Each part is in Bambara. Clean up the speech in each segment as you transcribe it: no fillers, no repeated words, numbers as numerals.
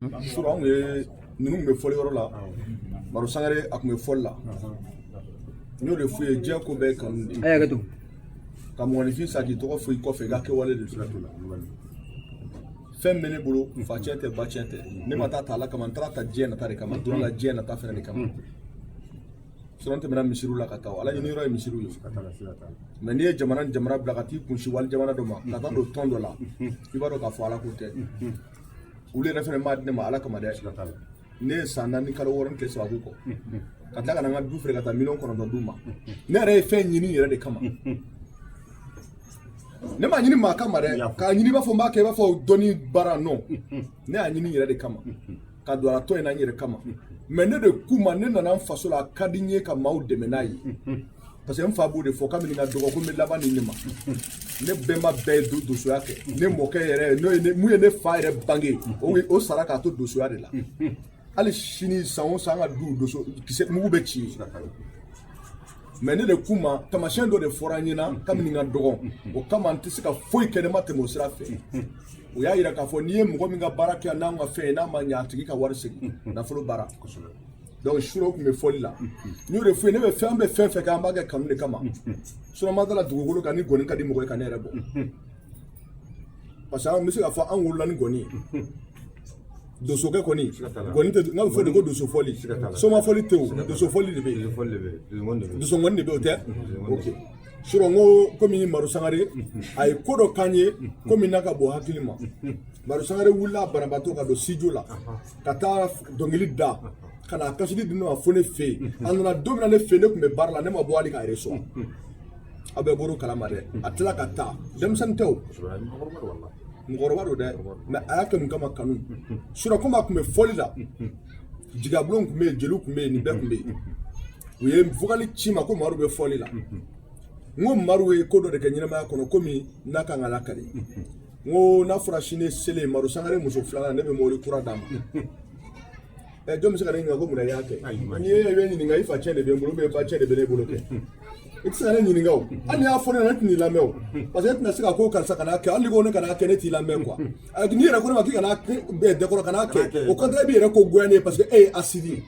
Surɔ anw ye ninnu tun bɛ fɔli yɔrɔ la, Maro Sangare a tun bɛ fɔli la. N y'o de f'u ye, diɲɛ ko bɛɛ ye kanu de ye. A y'a kɛ to. Ka mɔgɔninfin sa k'i tɔgɔ fɔ i kɔfɛ, i ka kɛwale de don. Fɛn bɛ ne bolo, fa tiɲɛ tɛ, ba tiɲɛ tɛ. Ne ma taa ta Ala kama, n taara ta diɲɛ nata de kama. Don la diɲɛ nata fɛnɛ de kama. Sinon n tɛmɛna misiriw la ka taa o. Ala ɲini yɔrɔ ye misiriw ye. Mais n'i ye jamana ni jamana bila ka t'i kunsi wali jamana dɔ ma, ka taa don tɔn dɔ la, i b'a dɔn k'a fɔ Ala ko tɛ. Olu yɛrɛ fɛnɛ m'a di ne ma Ala kama dɛ. Ne ye san 4 kalo 6 ni tile 3 k'u kɔ, ka tila ka na n ka du feere ka taa miliyɔn 9 d'u ma. Ne yɛrɛ ye fɛn ɲini n yɛrɛ de kama. Ne m'a ɲini maa kama dɛ, k'a ɲini i b'a fɔ n b'a kɛ i b'a fɔ dɔnni baara. Non, ne y'a ɲini n yɛrɛ de kama, ka don a la tɔn in na n yɛrɛ kama. Mais ne de k'u ma, ne nana n faso la, a ka di n ye ka maaw dɛmɛ n'a ye, parce que n fa b'o de fɔ kabini n ka dɔgɔ ko n bɛ laban nin de ma. Ne bɛnba bɛɛ ye donsoya kɛ. Ne mɔkɛ yɛrɛ, n'o ye mun ye, ne fa yɛrɛ bange o sara k'a to donsoya de la. Hali sini, san o san, an ka du donso kisɛ mugu bɛ ci yen. Mais ne de k'u ma, taamasiyɛn dɔ de fɔra n ɲɛna kabini n ka dɔgɔ, o kama n tɛ se ka foyi kɛ ne ma tɛmɛ o sira fɛ. O y'a yira k'a fɔ n'i ye mɔgɔ min ka baara kɛ n'an ka fɛn ye, n'a ma ɲɛ, a tigi ka wari segin, nafolo baara. Donc suro tun bɛ fɔli la, n y'o de f'u ye. Ne bɛ fɛn bɛ fɛn fɛn kɛ, an b'a kɛ kanu de kama. Sinon ma dala dugukolo kan ni gɔni ka di mɔgɔ ye ka ne yɛrɛ bɔ, parce que an bɛ se k'a fɔ an wolola ni gɔni ye. Donsokɛ kɔni, gɔni tɛ n'a bɛ fɔ de ko donso fɔli, soma fɔli tɛ o, donso fɔli de bɛ yen, donsongɔni de bɛ yen, o tɛ. Ok, surɔ n ko komi Maro Sangare a ye ko dɔ k'an ye, komi n'a ka bon hakili ma. Maro Sangare wulila banabaatɔ ka don studio la ka taa dɔnkili da ka na kasidi di ne ma fo ne fɛ yen. A nana don min na ne fɛ yen, ne tun bɛ baara la, ne ma bɔ hali k'a reçoit. Aw bɛɛ bɔr'o kalama dɛ. A tilala ka taa, denmisɛnnin tɛ o, mɔgɔkɔrɔba don dɛ. Mais a y'a kɛ mun kama? Kanu. Sinon komi a tun bɛ fɔli la, jigabulon tun bɛ yen, jeliw tun bɛ yen, nin bɛɛ tun bɛ yen. U ye vocal ci ma ko Maro bɛ fɔli la. N ko Maro ye ko dɔ de kɛ ɲɛnamaya kɔnɔ, komi n'a kan ka lakali. N ko n'a fɔra sini selen, Maro Sangare muso filanan, ne bɛ mobili kura d'a ma. Ɛ, jɔn bɛ se ka ne ɲininka ko munna i y'a kɛ? N'i ye i bɛ ɲininka, i fa cɛ de bɛ n bolo, ba cɛ de bɛ ne bolo kɛ. I tɛ se ka ne ɲininka o. Hali n'i y'a fɔ ne ɲɛna, ne tɛ n'i lamɛn o, parce que e tɛna se ka ko karisa kana kɛ. Hali n'i ko ne kana kɛ, ne t'i lamɛn quoi. N'i yɛrɛ ko ne ma k'i kana kɛ dɛkɔrɔ, kana kɛ, au contraire, i b'i yɛrɛ ko goya ne ye, parce que e ye asidi ye.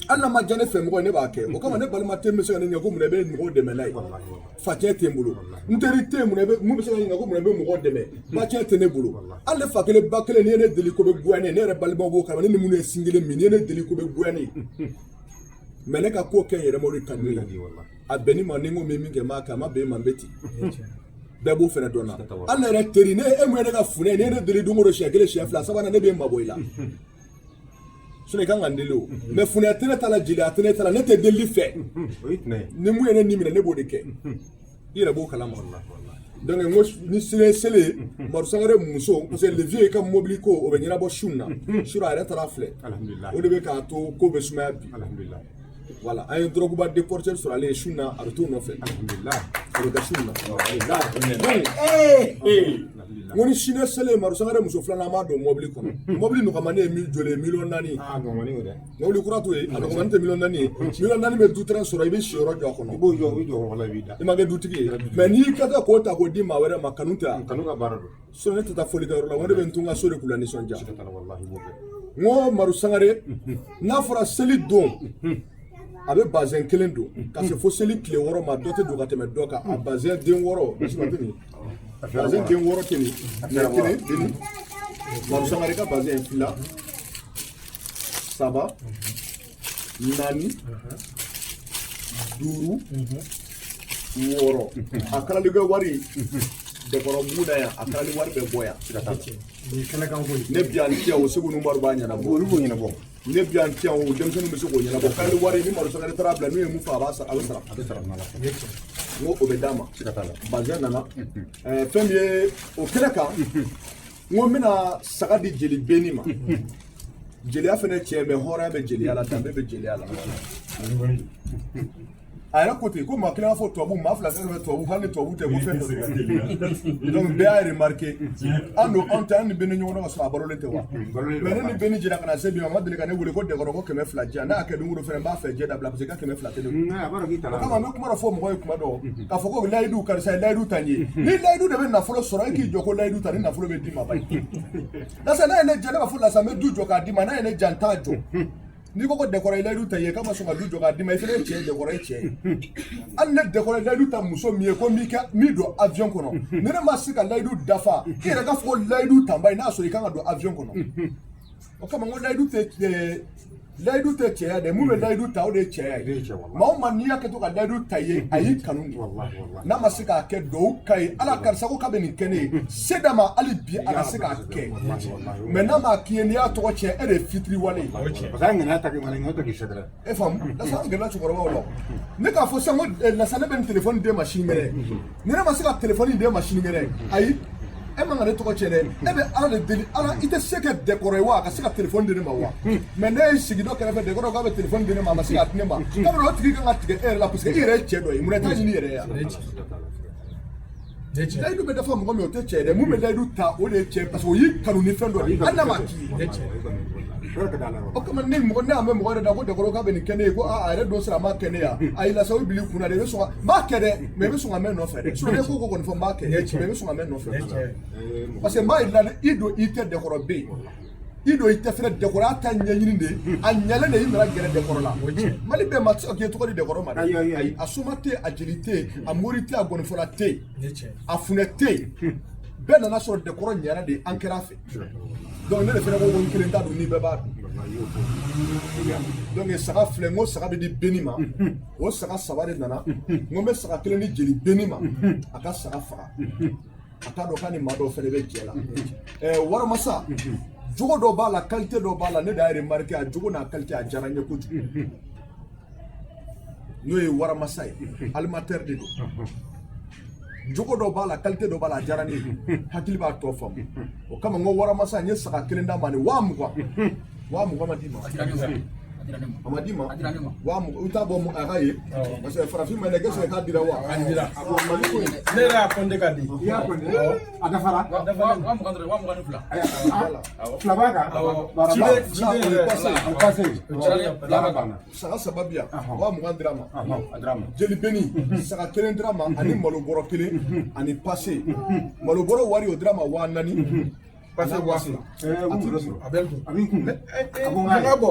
Hali n'a ma diya ne fɛ mɔgɔ ye, ne b'a kɛ. O kama ne balima tɛ bɛ se ka ne ɲininka ko munna i bɛ mɔgɔw dɛmɛ n'a ye, facɛn tɛ n bolo. N teri tɛ yen, munna mun bɛ se ka ɲininka ko munna i bɛ mɔgɔw dɛmɛ, bacɛn tɛ ne bolo. Hali ne fa kelen ba kelen, n'i ye ne deli ko bɛ goya ne ye. Ne yɛrɛ balimaw b'o kalama, ne ni minnu ye sin kelen min, n'i ye ne deli ko bɛ goya ne ye. Mais ne ka ko kɛ n yɛrɛ ma, o de ka di ne ye. A bɛnni ma, ni n ko n bɛ min kɛ, n b'a kɛ. A ma bɛn ma, n bɛ ten. Bɛɛ b'o fɛnɛ dɔn na. Hali ne yɛrɛ teri, ne e mun ye ne ka funɛ ye, ne ye ne deli don o don siɲɛ kelen, siɲɛ fila, sabanan, ne bɛ mabɔ i la. Sinon i kan ka n deli o. Mais funɛya tɛ ne ta la, jeliya tɛ ne ta la, ne tɛ delili fɛ. Ni mun ye ne ni minɛ, ne b'o de kɛ. I yɛrɛ b'o kalama. Donc n ko ni selen selen, Maro Sangare muso, parce que le vieux ka mobili ko o bɛ ɲɛnabɔ su in na. Su a yɛrɛ taara filɛ, o de bɛ k'a to ko bɛ sumaya bi. Voilà, an ye drogue ba déporteur sɔrɔ ale ye su in na, a bɛ t'o nɔfɛ. O bɛ kɛ su in na. Donc n ko ni sini selen, Maro Sangare muso filanan, an b'a don mobili kɔnɔ. Mobili nɔgɔmani ye joli ye? Miliyɔn 4. Mobili kura t'o ye, a nɔgɔmani tɛ miliyɔn 4 ye. Miliyɔn 4 bɛ du terrain sɔrɔ, i bɛ siyɔrɔ jɔ a kɔnɔ. I b'o jɔ, i jɔ la, i b'i da. I ma kɛ dutigi ye. Mais n'i ka taa k'o ta k'o di maa wɛrɛ ma, kanu tɛ wa? Kanu ka baara don. Sinon ne tɛ taa fɔlikɛyɔrɔ la, n ko ne bɛ n to n ka so de k'u la nisɔndiya. N ko Maro Sangare, n'a fɔra seli don, a bɛ bazɛn kelen don ka se fo seli tile 6 ma, dɔ tɛ don ka tɛmɛ dɔ kan. A bazɛn den 6, tɛ nin bazɛn den 6 tɛ nin nin kelen den. Maro Sangare ka bazɛn, 2, 3, 4, 5, 6, a kalalikɛ wari dɛkɔrɔbugu na yan, a kalali wari bɛ bɔ yan. Ne bi yan tiɲɛ o, Segu ni Umaru b'a ɲɛnabɔ. Olu b'o ɲɛnabɔ. Ne bi yan tiɲɛ o, denmisɛnninw bɛ se k'o ɲɛnabɔ. Kalali wari, ni Maro Sangare taara bila, n'u ye mun fɔ, a b'a sara, a bɛ sara. A bɛ sara n'Ala sɔnna. N ko o bɛ d'a ma. Siga t'a la. Bazɛn nana fɛn min ye o kɛnɛ kan, n ko n bɛna saga di jeli benni ma. Jeliya fɛnɛ tiɲɛ, mais hɔrɔnya bɛ jeliya la, danbe bɛ jeliya la. A yɛrɛ ko ten ko maa kelen b'a fɔ tubabu, maa fila fɛn fɛn tubabu, hali ni tubabu tɛ ko fɛn dɔ. Donc bɛɛ y'a remarqué, an don anw tɛ, an ni bɛɛ ni ɲɔgɔn dɔn ka sɔrɔ a balolen tɛ wa. Mais ne ni bɛɛ ni jɛra ka na se bi ma, a ma deli ka ne wele ko Dɛnkɔrɔ ko 200 di yan. N'a y'a kɛ don o don fɛnɛ, n b'a fɛ jɛ dabila parce que i ka 200 tɛ ne kun. O kama an bɛ kuma dɔ fɔ mɔgɔw ye kuma dɔ k'a fɔ ko layidu, karisa ye layidu ta n ye. Ni layidu de bɛ nafolo sɔrɔ, e k'i jɔ ko layidu ta ni nafolo bɛ d'i ma bayi. Lasa n'a ye ne diya, ne b'a fɔ Lasa n bɛ du jɔ k'a d'i ma. N'a ye ne diya, n t'a jɔ. N'i ko ko Dɛnkɔrɔ ye layidu ta i ye k'a ma sɔn ka du jɔ k'a d'i ma, i fana ye cɛ ye, Dɛnkɔrɔ ye cɛ ye. Hali ne Dɛnkɔrɔ ye layidu ta muso min ye ko n b'i kɛ min don avion kɔnɔ, ni ne ma se ka layidu dafa, i yɛrɛ ka fɔ ko layidu tanba ye n'a sɔrɔ i kan ka don avion kɔnɔ. O kama n ko layidu tɛ cɛya dɛ. Mun bɛ layidu ta, o de ye cɛya ye. Maa o maa n'i y'a kɛ to ka layidu ta i ye, a y'i kanu de. N'a ma se k'a kɛ, duwawu ka ye Ala karisa ko k'a bɛ nin kɛ ne ye, se d'a ma hali bi a ka se k'a kɛ. Mais n'a m'a k'i ye, n'i y'a tɔgɔ tiɲɛ, e de ye fitiriwale ye. Parce que an ŋaniya ta k'i ŋaniya ta k'i sɛgɛrɛ. E faamu Lasa, an gɛrɛla cɛkɔrɔbaw la. Ne k'a fɔ sisan ko Lasa, ne bɛ nin telefɔni d'e ma sinikɛnɛ. Ni ne ma se ka telefɔni d'e ma sinikɛnɛ, ayi, e man ka ne tɔgɔ tiɲɛ dɛ. E bɛ Ala de deli, Ala i tɛ se kɛ Dɛnkɔrɔ ye wa a ka se ka telefɔni di ne ma wa. Mais ne ye sigi dɔ kɛrɛfɛ, Dɛnkɔrɔ k'a bɛ telefɔni di ne ma, a ma se k'a di ne ma, kabini o tigi kan ka tigɛ e yɛrɛ la parce que i yɛrɛ ye cɛ dɔ ye. Munna i t'a ɲini i yɛrɛ ye wa? Layidu bɛ dafa mɔgɔ min, o tɛ cɛ ye dɛ. Mun bɛ layidu ta, o de ye cɛ, parce que o y'i kanu ni fɛn dɔ de ye, hali n'a ma k'i ye. O kama ni mɔgɔ ne y'a mɛn mɔgɔ yɛrɛ da ko Dɛnkɔrɔ k'a bɛ nin kɛ ne ye, ko a yɛrɛ don sera a m'a kɛ ne ye, ayi Lasa, o bil'i kunna dɛ. I bɛ sɔn ka n b'a kɛ dɛ, mais i bɛ sɔn ka mɛn nɔfɛ dɛ. Sinon ne ko kɔni fɔ n b'a kɛ, mais i bɛ sɔn ka mɛn nɔfɛ parce que n b'a yir'i la, i don i tɛ Dɛnkɔrɔ bɛ yen, i don i tɛ fɛnɛ. Dɛnkɔrɔ y'a ta ɲɛɲini de, a ɲɛlen de i nana gɛrɛ Dɛnkɔrɔ la. Mali bɛɛ ma tɛ se ka k'i tɔgɔ di Dɛnkɔrɔ ma dɛ. Ayi, a soma tɛ yen, a jeli tɛ yen, a mori tɛ yen, a gɔnifɔla tɛ yen, a funɛ tɛ yen. Bɛɛ nana sɔrɔ Dɛnkɔrɔ ɲɛna de, an kɛra a fɛ. Donc ne de fɛnɛ ko n kelen t'a dun, ni bɛɛ b'a dun. Donc saga filɛ, n ko saga bɛ di Beni ma, o saga saba de nana. N ko n bɛ saga kelen di jeli Beni ma, a ka saga faga. A t'a dɔn k'a ni maa dɔw fɛnɛ bɛ jɛ la. Waramasa jogo dɔ b'a la, qualité dɔ b'a la, ne de y'a remarqué. A jogo n'a qualité a diyara n ye kojugu. N'o ye waramasa ye, animateur de don. Jogo dɔ b'a la, qualité dɔ b'a la, a diyara ne ye, hakili b'a tɔ faamu. O kama n ko waramasa, n ye saga kelen d'a ma ni 20 000. 20 000 ma d'i ma, a ma d'i ma. 20 000, i t'a bɔ a ka ye parce que farafin ma ɲɛ k'e k'a dira wa. A dira. A ko Mali ko in. Ne yɛrɛ y'a compté ka di. I y'a compté, a dafara. 20 000 dɔrɔn, 22 000. Voilà. Fila b'a kan. Awɔ. Ciden Fila, o ye passé. O passé. Baara banna. Saga saba bi yan, 20 000 dira ma. A dira ma. Jeli Beni, saga kelen dira ma ani malo bɔrɔ kelen ani passé. Malo bɔrɔ wari, o dira ma 4000. Passé 2000. Ɛɛ, mun bɛ sɔrɔ? A bɛ n kun. A b'i kun. A ko n An k'a ka bɔ.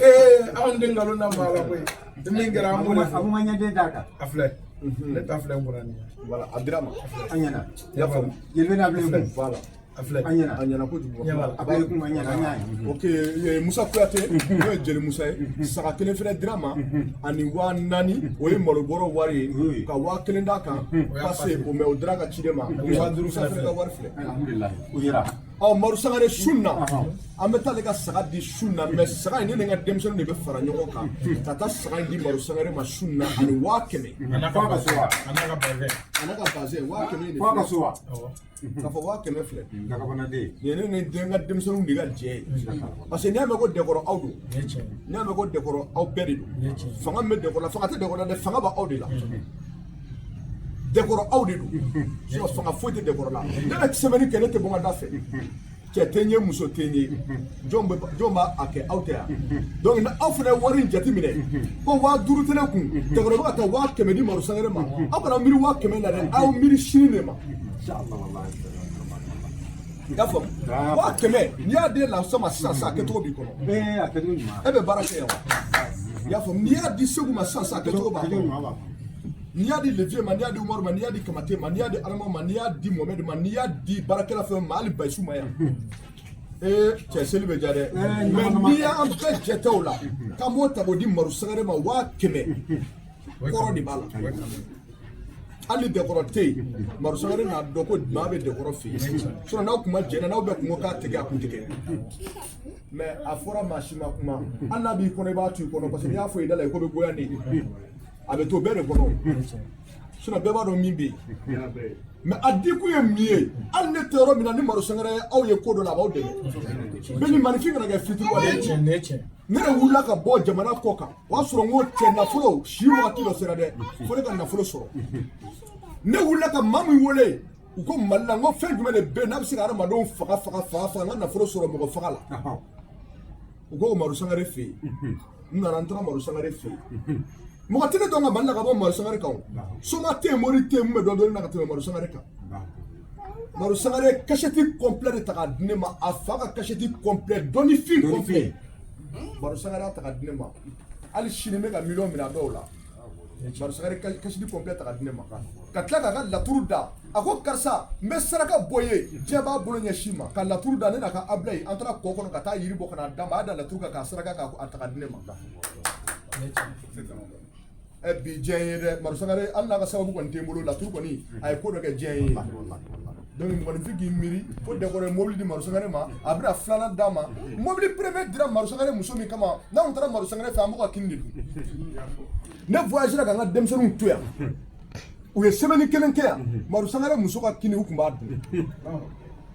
Ee, anw den nkalon na maa la koyi. Ni min kɛra, an b'o de ye. A fɔ. ko ma ɲɛden d'a kan. A filɛ. Ne ta filɛ n kunna nin ye. Voilà, a dira ma. An ɲɛna. I y'a faamu? Jeli bɛ n'a bila i kun. Voilà. A filɛ. An ɲɛna. A ɲɛna kojugu. Ɲɛ b'a la. A bila i kun, an ɲɛna, an y'a ye. Ok, Musa Kuyate, n'o ye jeli Musa ye, saga kelen fɛnɛ dira ma ani 4000, o ye malo bɔrɔ wari ye, ka 1000 d'a kan passé. O mɛ, o dira ka ciden ma. 50 000 Musa fɛnɛ ka wari filɛ. Alhamdulilayi, o yera. Ɔ, Maru Sangare, su na an bɛ taa ale ka saga di su na. Mais saga in, ne ni n ka denmisɛnninw de bɛ fara ɲɔgɔn kan ka taa saga in di Maru Sangare ma su na ani 100 000. A n'a ka F'a ka so wa? A n'a ka bazɛn. A n'a ka bazɛn 100 000 de F'a ka filɛ. so wa? Awɔ. K'a fɔ 100 000 filɛ. Gakabanaden. Nin ye ne ni n ka denmisɛnninw de ka jɛ ye parce que n'i y'a mɛn ko Dɛnkɔrɔ aw don, Nin ye tiɲɛ ye. n'i y'a mɛn ko Dɛnkɔrɔ aw bɛɛ de don. Nin ye tiɲɛ ye. Fanga min bɛ Dɛnkɔrɔ la, fanga tɛ Dɛnkɔrɔ la dɛ, fanga b'aw de la. Dɛnkɔrɔ aw de don, sinon fanga foyi tɛ Dɛnkɔrɔ la. Ne bɛ semaine kɛ, ne tɛ bɔ n ka da fɛ, cɛ tɛ n ye, muso tɛ n ye. Jɔn bɛ jɔn b'a a kɛ? Aw tɛ yan. Donc ni aw fana ye wari in jateminɛ ko 5000 tɛ ne kun, Dɛnkɔrɔ bɛ ka taa 100 000 di Maru Sangare ma, aw kana miiri 100 000 la dɛ, aw miiri sini de ma. Inshallah, wallahi. I y'a faamu? 100 000, n'i y'a di Lasa ma sisan sisan, a kɛcogo b'i kɔnɔ. Ee, a kɛcogo ɲuman. E bɛ baara kɛ yan wa? I y'a faamu? N'i y'a di Segu ma sisan sisan, a kɛcogo b'a A kɛcogo kɔnɔ. ɲuman b'a kɔnɔ. N'i y'a di Levier ma, n'i y'a di Umaru ma, n'i y'a di Kamate ma, n'i y'a di Adama ma, n'i y'a di Mohamed ma, n'i y'a di baarakɛla fɛn ma, hali Bayisu ma yan, ee cɛ, seli bɛ ja dɛ. Mais n'i y'an bɛɛ jɛtɛ o la k'an b'o ta k'o di Maru Sangare ma, 100 000 kɔrɔ de b'a la. Hali ni Dɛnkɔrɔ tɛ yen, Maru Sangare n'a dɔn ko maa bɛ Dɛnkɔrɔ fɛ yen. Sinon n'aw kun ma jɛn, n'aw bɛɛ kun ko k'a tigɛ, a kun tigɛ. Mais a fɔra, maa si ma kuma. Hali n'a b'i kɔnɔ, i b'a to i kɔnɔ parce que n'i y'a fɔ i da la, i ko bɛ goya ne ye, a bɛ to bɛɛ de kɔnɔ. Sinon bɛɛ b'a dɔn min bɛ yen. Mais a dikun ye min ye, hali ne tɛ yɔrɔ min na, ni Maro Sangare ye aw ye ko dɔ la, a b'aw dɛmɛ. Bɛɛ ni maninfin kana kɛ fitiriwale ye. Tiɲɛ, nin ye tiɲɛ. Ne de wulila ka bɔ jamana kɔ kan, o y'a sɔrɔ n ko cɛ, nafolo si wagati dɔ sera dɛ, fo ne ka nafolo sɔrɔ. Ne wulila ka maa min wele, u ko Mali la, n ko fɛn jumɛn de bɛ yen n'a bɛ se ka hadamadenw faga faga faga faga, n ka nafolo sɔrɔ mɔgɔ faga la? U ko Maro Sangare fɛ yen. N nana, n taara Maro Sangare fɛ yen. Mɔgɔ tɛ ne dɔn ka Mali la ka bɔ Maro Sangare kan. O soma tɛ yen, mori tɛ yen mun bɛ dɔn dɔnni na ka tɛmɛ Maro Sangare kan. Maro Sangare ye cachette complet de ta k'a di ne ma, a fa ka cachette complet, dɔnnifin complet, Maro Sangare y'a ta k'a di ne ma. Hali sini n bɛ ka miliyɔn minɛ a dɔw la. Maro Sangare cachette complet ta k'a di ne ma, ka tila k'a ka laturu da. A ko karisa, n bɛ saraka bɔ ye, diɲɛ b'a bolo ɲɛsin ma, ka laturu da. Ne n'a ka Abulayi, an taara kɔ kɔnɔ ka taa yiri bɔ ka n'a d'a ma. A y'a da laturu kan k'a saraka k'a ta k'a di ne ma. Ɛ, bi diɲɛ ye dɛ. Maro Sangare, hali n'a ka sababu kɔni tɛ n bolo, laturu kɔni a ye ko dɔ kɛ diɲɛ ye. Donc mɔgɔninfin k'i miiri fo dɛkɔrɔ ye mobili di Maro Sangare ma, a bɛna filanan d'a ma. Mobili premier dira Maro Sangare muso min kama, n'anw taara Maro Sangare fɛ, an b'o ka kini de dun. Ne voyagera ka n ka denmisɛnninw to yan, u ye semaine kelen kɛ yan, Maro Sangare muso ka kini u tun b'a dun.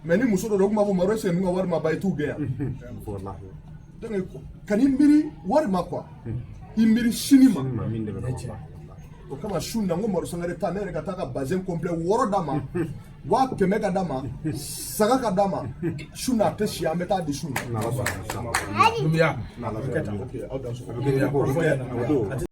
Mais ni muso dɔ don, u tun b'a fɔ Maro, est-ce que ninnu ka wari ma ban, i t'u gɛn yan? Donc kan'i miiri wari ma quoi, i miiri sini ma. O kama su na, n ko Maro Sangare ta, ne yɛrɛ ka taa ka bazin complet 6 d'a ma, 100 000 ka d'a ma, saga ka d'a ma. Su na a tɛ si, an bɛ taa di su na. Doumbia. Ok, aw dan sɔgɔma. A bɛ.